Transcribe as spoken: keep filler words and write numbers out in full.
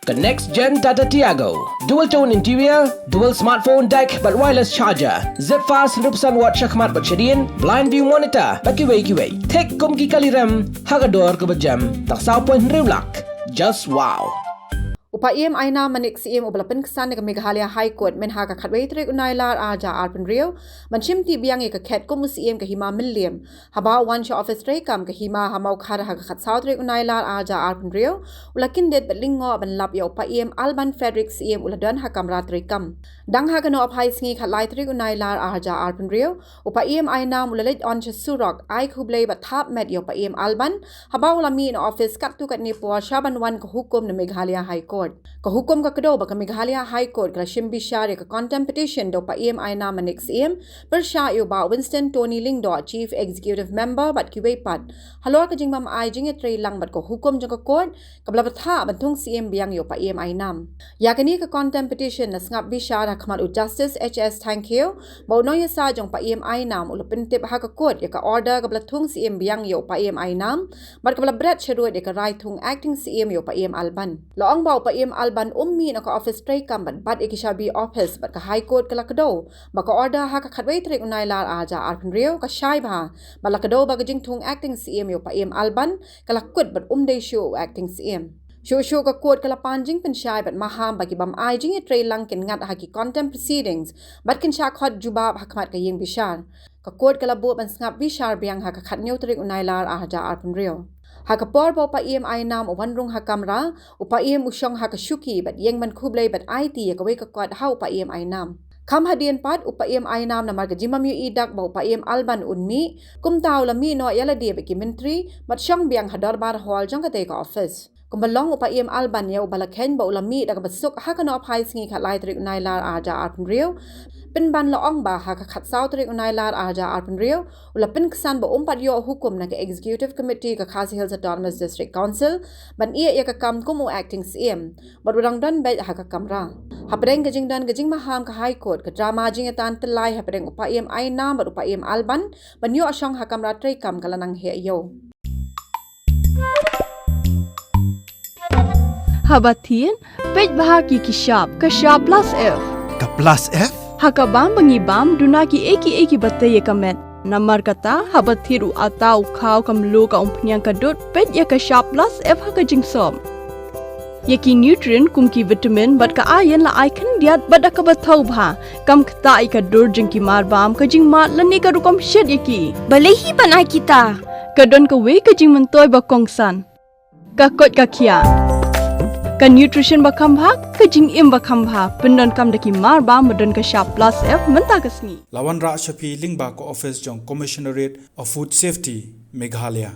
Ka next gen Tata Tiago. Dual tone interior, dual smartphone deck bad wireless charger. Zip fast hynriew percent watt shakhmat bad shadien, blind view monitor bad kiwei kiwei. Thik kum ki kali rem ha ka dor kaba jem tang saw point hynriew lak. Just wow. U Paiem Ainam Manik Syiem uba la pynksan da ka Meghalaya High Court mynha ka khatwei tarik u Nailar arhajar arphew hynriew ban shim tih biang ïa ka khet kum u Syiem ka Hima Mylliem, haba u wan sha office treikam ka Hima ha Mawkhar ha ka khatsaw tarik u Nailar arhajar arphew hynriew, u la kyndit bad lyngngoh ban lap ïa u Paiem Alban Frederick Syiem u la don ha kamra treikam. Dang ha ka nohphai sngi khatlai tarik u Nailar arhajar arphew hynriew, u Paiem Ainam u la leit on sha surok, ai khublei bad thap met ïa u Paiem Alban, haba u la mih na office katto katne por sha ban wan ka hukum na Meghalaya High Court. Ka hukum ka kdew ba ka Meghalaya High Court ka la shim bishar ïa ka contempt petition da u Paiem Ainam Manik Syiem, pyrshah ïa u Bah Winston Tony Lyngdoh, Chief Executive Member bad kiwei pat, halor ka jingbym ai jingïatreilang bad ka hukum jong ka court kaba la bthah ban thung Syiem biang ïa u Paiem Ainam. Ïa kane ka contempt petition la sngap bishar ha khmat u Justice H S Thangkhiew, ba u nongïasaid jong u Paiem Ainam u la pyntip ha ka court ïa ka order kaba la thung Syiem biang ïa u Paiem Ainam bad kaba la bret sharud ïa ka rai thung acting Syiem ïa u Paiem Alban. La ong ba u Paiem Alban um mih na ka office treikam bad bat ïa ki shabi office bad ka High Court ka la kdew ba ka order ha ka khatwei tarik u Nailar arhajar arphew hynriew ka shai bha, bad la kdew ba ka jingthung acting Syiem ïa u Paiem Alban ka la kut bad um dei shuh u acting Syiem. Shuh shuh ka court ka la pan jingpynshai bad maham ba ki bym ai jingïatreilang kin ngat ha ki contempt proceedings bad kin shah khot jubab ha khmat ka ïing bishar. Ka court ka la buh ban sngap bishar biang ha ka khathynñiew tarik u Nailar arhajar arphew hynriew. Ha ka por ba u Paiem Ainam u wan rung ha kamra, u Paiem u shong ha ka shuki bad ïeng ban khublei bad aiti ïa kawei ka kot ha u Paiem Ainam. Kham hadien pat, u Paiem Ainam, namar ka jingbym ïohi dak ba u Paiem Alban un mih, kumta u la mih noh ïalade bad ki myntri bad shong biang ha dorbar hall jong katei ka office. Kumba long u Paiem Alban ïa uba la kheiñ ba u la mih da kaba suk ha ka nohphai sngi khatlai tarik u Nailar arhajar arphew hynriew, pynban la ong ba ha ka khatsaw tarik u Nailar arhajar arphew hynriew u la pynksan ba um pat ïoh hukum na ka Executive Committee ka Khasi Hills Autonomous District Council ban ïeh ïa ka kam kum u acting Syiem, bad u dang don beit ha ka kamra. Hapdeng ka jingdon ka jingmaham ka High Court, ka drama jingïatan tyllai hapdeng u Paiem Ainam bad u Paiem Alban ban ïoh shong ha kamra treikam ka la nang heh ïew. Haba thied, peit bha ki ki shap, ka shap plus F. Ka plus F? Ha ka bam ba ngi bam, duna kiei kiei kiba tei ïa ka met. Namar kata, haba thied u atta, u khaw, ka mluh, ka umphniang, ka dud, peit ïa ka shap plus F ha ka jingsop. Ïa ki nutrient kum ki vitamin bad ka iron la ai khyndiat bad da kaba thaw bha, kam ktah ïa ka dur jong ki mar bam, ka jingmad lane ka rukom shet ïa ki. Balei hi ban ai kita? Ka don kawei ka jingmyntoi ba kongsan. Ka koit ka khiah. Ka nutrition ba kham bha, ka jingim ba kham bha, pyndonkam da ki mar bam ba don ka shap plus F mynta ka sngi. La wanrah sha phi lyngba ka office jong Commissionerate of Food Safety, Meghalaya.